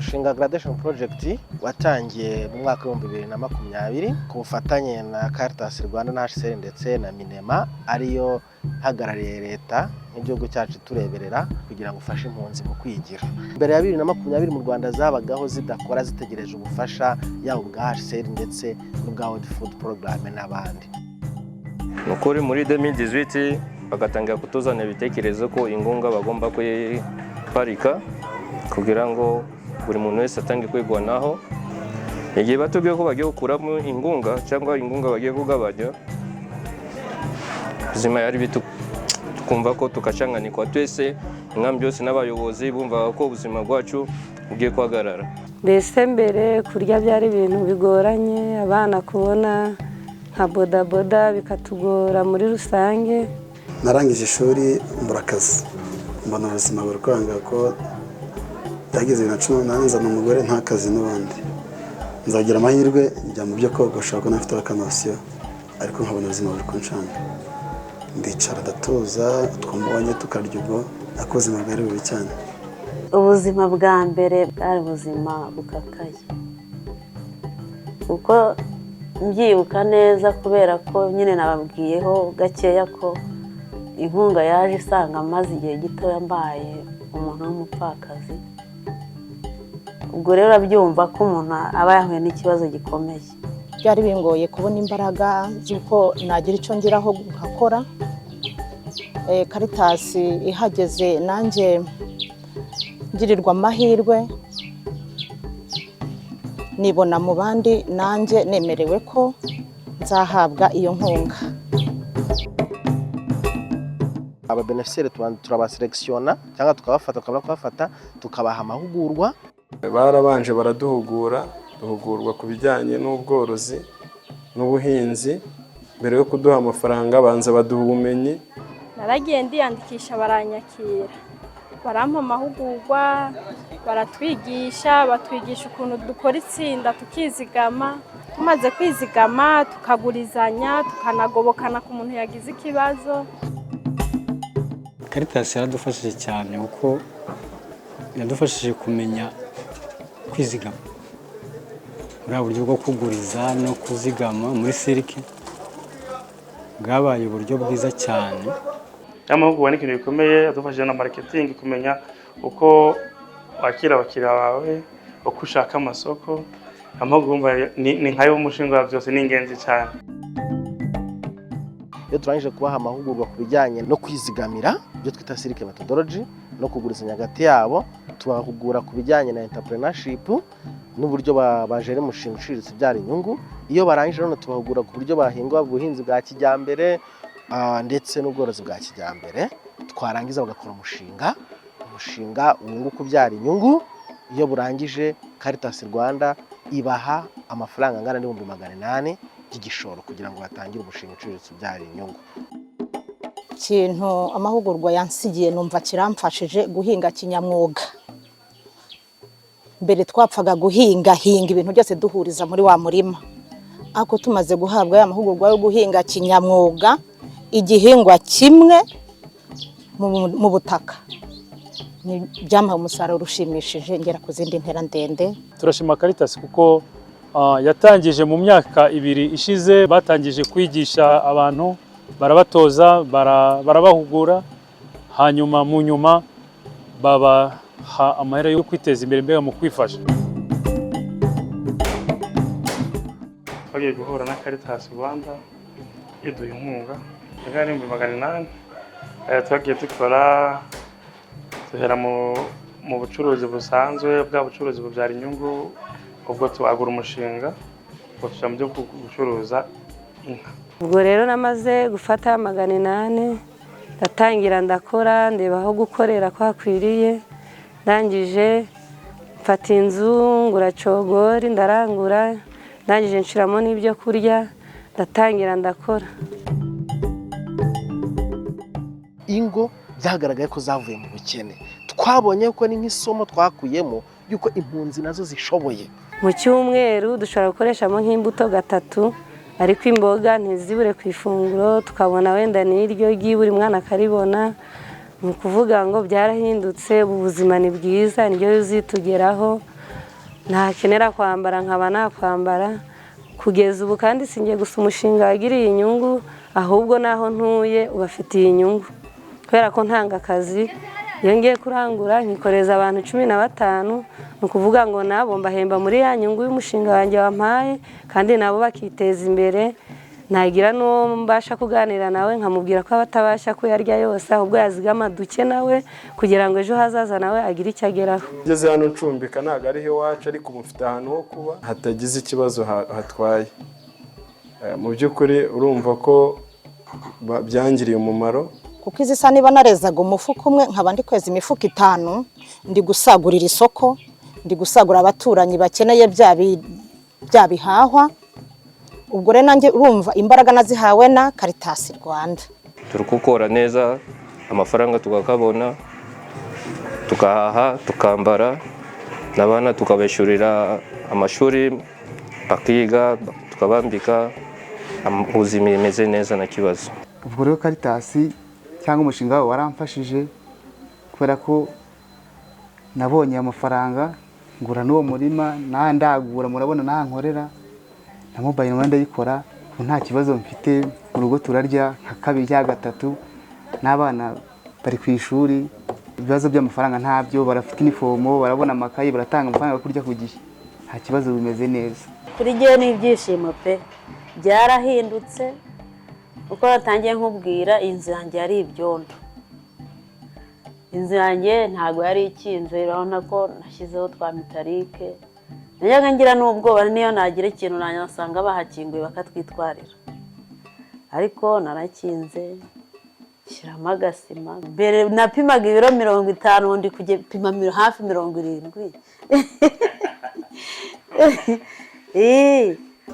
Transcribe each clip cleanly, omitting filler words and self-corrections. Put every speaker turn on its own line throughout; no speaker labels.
Umushinga Gradation Project watangiye mu mwaka wa 2020 ku bufatanye na Caritas Rwanda na HCR ndetse na MINEMA, ariyo ihagarariye leta nk'igihugu cyacu tureberera, kugira ngo ufashe impunzi mu kwigira. Mbere ya 2020, mu Rwanda zabagaho zidakora, zitegereje ubufasha, yaba ubwa HCR ndetse n'ubwa World Food Program n'abandi.
Ni ukuri, muri 2018 bagatangira kutuzanira ibitekerezo ko ingunga bagomba kuyiparika kugira ngo buri muntu wese atange kwigwanaho. Igihe batubwiye ko bagiye gukuramo ingunga cyangwa ingunga bagiye kugabanya, ubuzima yari bitu, tukumva ko tukacanganikwa twese, inkambi yose n'abayobozi bumvaga ko ubuzima bwacu bugiye guhagarara.
Mbese mbere kurya byari ibintu bigoranye, abana kubona nka bodaboda bikatugora muri rusange.
Narangije ishuri mbura akazi, mbona ubuzima buri kwanga, ko byageze 2018 nzana umugore nta kazi n'ubundi. Nzagira amahirwe njya mu byo kogosha kuko nafite aka notion, ariko nkabona ubuzima buri kunshanga. Ndicara ndatuza, twumva tukarya ubwo, ariko ubuzima bwari bubi cyane.
Ubuzima bwa mbere bwari ubuzima bukakaye, kuko mbyibuka neza, kubera ko nyine nababwiyeho gakeya ko inkunga yaje isanga maze igihe gitoya mbaye umuntu w'umupfakazi. Ubwo rero urabyumva ko umuntu aba yahuye n'ikibazo gikomeye.
Byari bingoye kubona imbaraga z'uko nagira icyo ngeraho nkakora. Caritas ihageze, nanjye ngirirwa amahirwe nibona mu bandi, nanjye nemerewe ko nzahabwa iyo nkunga.
Aba bénéficiaires turabaselectionna cyangwa tukabafata, tukabona kubafata, tukabaha amahugurwa.
Barabanje baraduhugura, duhugurwa ku bijyanye n'ubworozi n'ubuhinzi. Mbere yo kuduha amafaranga banza baduha ubumenyi.
Naragiye ndiyandikisha, baranyakira, barampa amahugurwa, baratwigisha, batwigisha ukuntu dukora itsinda tukizigama, tumaze kwizigama tukagurizanya, tukanagobokana ku muntu yagize ikibazo.
Caritas yaradufashije cyane, kuko yadufashije kumenya kwizigama buriya buryo bwo kuguriza no kuzigama muri cercle, bwabaye uburyo bwiza cyane.
Amahugurwa ni ikintu gikomeye, adufashije na marketing, kumenya uko wakira abakiriya bawe, uko ushaka amasoko. Amahugurwa ni nkayo umushinga wa byose, ni ingenzi cyane.
Iyo turangije kubaha amahugurwa ku bijyanye no kwizigamira, ibyo twita cercle methodology, no kugurizanya hagati yabo, tubahugura ku bijyanye na entrepreneurship n'uburyo bajera umushinga uciriritse ubyara inyungu. Iyo barangije none tubahugura ku buryo bahinga ubuhinzi bwa kijyambere ndetse n'ubworozi bwa kijyambere. Twarangiza bagakora umushinga, umushinga wunguka, ubyara inyungu. Iyo burangije, Caritas Rwanda ibaha amafaranga angana n'800,000 by'igishoro kugira ngo batangire umushinga uciriritse ubyara inyungu.
Ikintu amahugurwa yansigiye, numva kiramfashije guhinga kinyamwuga. Mbere twapfaga guhinga hinga ibintu byose duhuriza muri wa murima, ariko tumaze guhabwa ya mahugurwa yo guhinga kinyamwuga, igihingwa kimwe mu butaka, byampaye umusaruro ushimishije, ngera ku zindi ntera ndende.
Turashima Caritas kuko yatangije mu myaka 2 ishize, batangije kwigisha abantu, barabatoza, barabahugura, hanyuma mu nyuma babaha amahera yo kwiteza imbere, mbega mu kwifasha.
Twagiye guhura na Caritas Rwanda iduha inkunga ingana n'800,000. Twagiye dukora, duhera mu bucuruzi busanzwe, bwa bucuruzi bubyara inyungu, ubwo tuwagura umushinga, ubwo tujya mu byo gucuruza inka.
Ubwo rero namaze gufata 800, ndatangira ndakora, ndeba aho gukorera ko hakwiriye, ndangije mfata inzu, ngura cogori, ndarangura, ndangije nshiramo n'ibyo kurya, ndatangira ndakora.
Ingo byagaragaye ko zavuye mu bukene. Twabonye ko ni nk'isomo twakuyemo yuko impunzi nazo zishoboye.
Mu cyumweru dushobora gukoreshamo nk'imbuto gatatu, ariko imboga ntizibure ku ifunguro, tukabona wenda n'iryo gi buri mwana akaribona. Ni ukuvuga ngo byarahindutse, ubu buzima ni bwiza, indyo yuzuye itugeraho. Ntakenera kwambara nkaba nakwambara kugeza ubu. Kandi singiye gusa umushinga wagiriye inyungu, ahubwo n'aho ntuye ubafitiye inyungu, kubera ko ntanga akazi. Iyo ngiye kurangura nkikoreza abantu 15, ni ukuvuga ngo nabo mbahemba muri ya nyungu y'umushinga wanjye wampaye, kandi nabo bakiteza imbere. Nagira n'uwo mbasha kuganira nawe nkamubwira ko aba atabasha kuyarya yose, ahubwo yazigama duke nawe kugira ngo ejo hazaza nawe agire icyo ageraho.
Ngeze hano ncumbika, ntabwo ariho iwacu, ariko ubu mfite ahantu ho kuba hatagize ikibazo hatwaye. Mu by'ukuri urumva ko byangiriye umumaro.
Kuko izi sa niba narezaga umufuka umwe, nkaba ndi kweza imifuka 5, ndi gusagurira isoko, ndi gusagura abaturanyi bakeneye bya bihahwa. Ubwo rero nanjye urumva imbaraga nazihawe na Caritas Rwanda.
Turi gukora neza, amafaranga tukakabona, tugahaha, tukambara, n'abana tukabishyurira amashuri bakiga, tukabambika, ubuzima imeze neza nta kibazo.
Ubwo rero Caritas cyangwa umushinga wawe waramfashije, kubera ko nabonye amafaranga ngura n'uwo murima ndagura. Murabona n'aha nkorera na mobile money ndayikora. Ubu nta kibazo mfite mu rugo, turarya nka kabiri cyangwa gatatu, n'abana bari ku ishuri, ibibazo by'amafaranga ntabyo, barafite inifomo, barabona amakayi, baratanga amafaranga yo kurya ku gihe, nta kibazo, bimeze neza.
Kuri jyewe ni ibyishimo pe, byarahindutse. Uko natangiye nkubwira, inzu yanjye yari ibyondo, inzu yanjye ntabwo yari ikinze. Urabona ko nashyizeho twa métallique. Najyaga ngira n'ubwoba, niyo nagira ikintu nasanga bahakinguye bakatwitwarira, ariko narakinze shyiramo agasima. Mbere napimaga ibiro 50, ndi gupima hafi 70.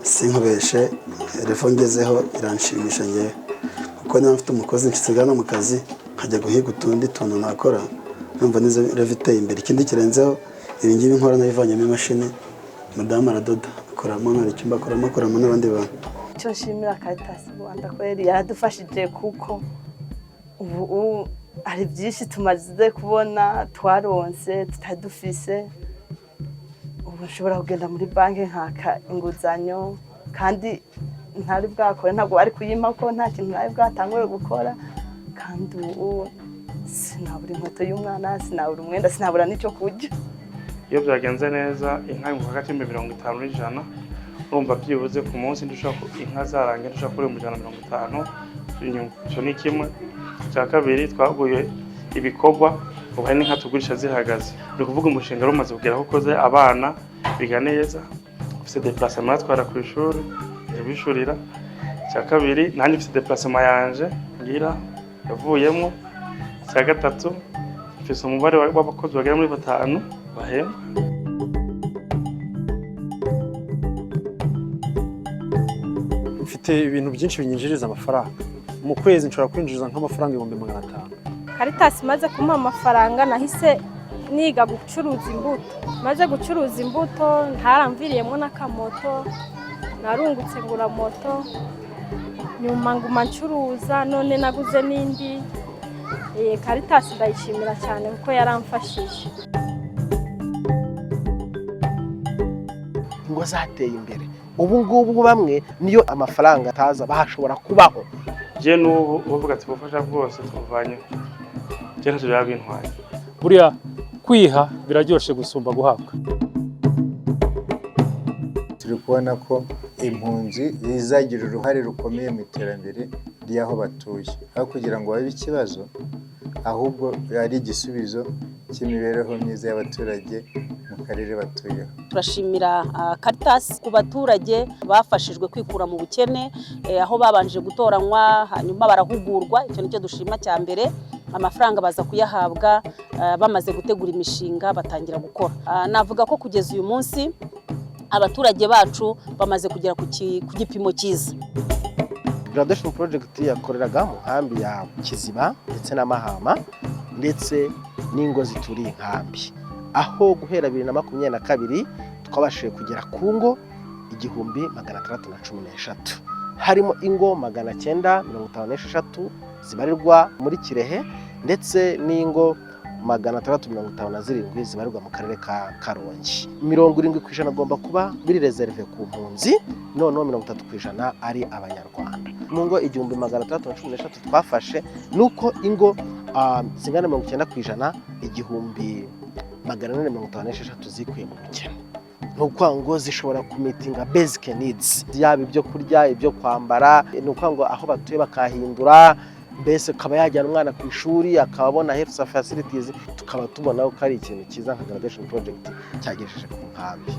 Sinkubeshe, level ngezeho iranshimisha ngewe, kuko niba mfite umukozi nsigana mu kazi nkajya guhiga utundi tuntu nakora, numva nizo level iteye imbere. Ikindi kirenzeho, ibi ngibi nkora nabivanyemo imashini, madamu aradoda, akoramo, nkora icyumba akoramo, akoramo n'abandi bantu.
Icyo nshimira Caritas Rwanda kweri, yaradufashije, kuko ubu hari byinshi tumaze kubona twaronse tutari dufise. Ubu nshobora kugenda muri banki nkaka inguzanyo kandi ntari bwakore, ntabwo bari kuyimpa ko nta kintu nari bwatangure gukora. Kandi ubu sinabura inkweto y'umwana, sinabura umwenda, sinabura n'icyo kurya.
Iyo byagenze neza, inka mu hagati y'ibihumbi 50 n'ijana, urumva byibuze ku munsi inka zarangiye ndushobora kuri 150,000 inyungu. Icyo ni kimwe. Icya kabiri, twaguye ibikorwa, ubu hari n'inka tugurisha zihagaze. Ni ukuvuga umushinga wari umaze kugera aho ukoze, abana biga neza, ufite déplacement atwara ku ishuri, ndabishurira. Icya kabiri, nanjye mfite déplacement yanje ngira yavuyemo. Icya gatatu, mfise umubare w'abakozi bagera muri batanu bahembwa.
Mfite ibintu byinshi binyinjiriza amafaranga. Mu kwezi nshobora kwinjiza nk'amafaranga 500,000.
Caritas imaze kumpa amafaranga, nahise niga gucuruza imbuto. Maze gucuruza imbuto, ntaramviriyemo n'akamoto, narungutse ngura moto, nyuma nguma ncuruza, none naguze n'indi. Caritas ndayishimira cyane kuko yaramfashije.
Ingo zateye imbere ubu ngubu, bamwe niyo amafaranga ataza bashobora kubaho.
Je n'ubu uvuga ati ubufasha bwose tubuvanyeho, je ntacyo byaba bintwaye.
Buriya kwiha biraryoshe gusumba guhabwa.
Turi kubona ko impunzi zizagira uruhare rukomeye mu iterambere ry'aho batuye, aho kugira ngo babe ikibazo, ahubwo ari igisubizo cy'imibereho myiza y'abaturage mu karere batuyeho.
Turashimira Caritas ku baturage bafashijwe kwikura mu bukene, aho babanje gutoranywa hanyuma barahugurwa. Icyo nicyo dushima cya mbere. Amafaranga baza kuyahabwa bamaze gutegura imishinga, batangira gukora. Navuga ko kugeza uyu munsi abaturage bacu bamaze kugera ku gipimo cyiza.
Graduation Project yakoreraga mu nkambi ya Kiziba ndetse na Mahama ndetse n'ingo zituriye inkambi, aho guhera 2022 twabashije kugera ku ngo 1613, harimo ingo 956 zibarirwa muri Kirehe ndetse n'ingo 657 zibarirwa mu karere ka Karongi. 70% agomba kuba biri réservé ku mpunzi, noneho 30% ari Abanyarwanda. Mu ngo 1613 twafashe, nuko ingo zingana 90%, 1456 zikuye mu bukene. Ni ukuvuga ngo zishobora kumeetinga basic needs, yaba ibyo kurya, ibyo kwambara, ni ukuvuga ngo aho batuye bakahindura, mbese akaba yajyana umwana ku ishuri, akaba abona health facilities. Tukaba tubona ko ari ikintu cyiza nka graduation project cyagejeje ku nkambi.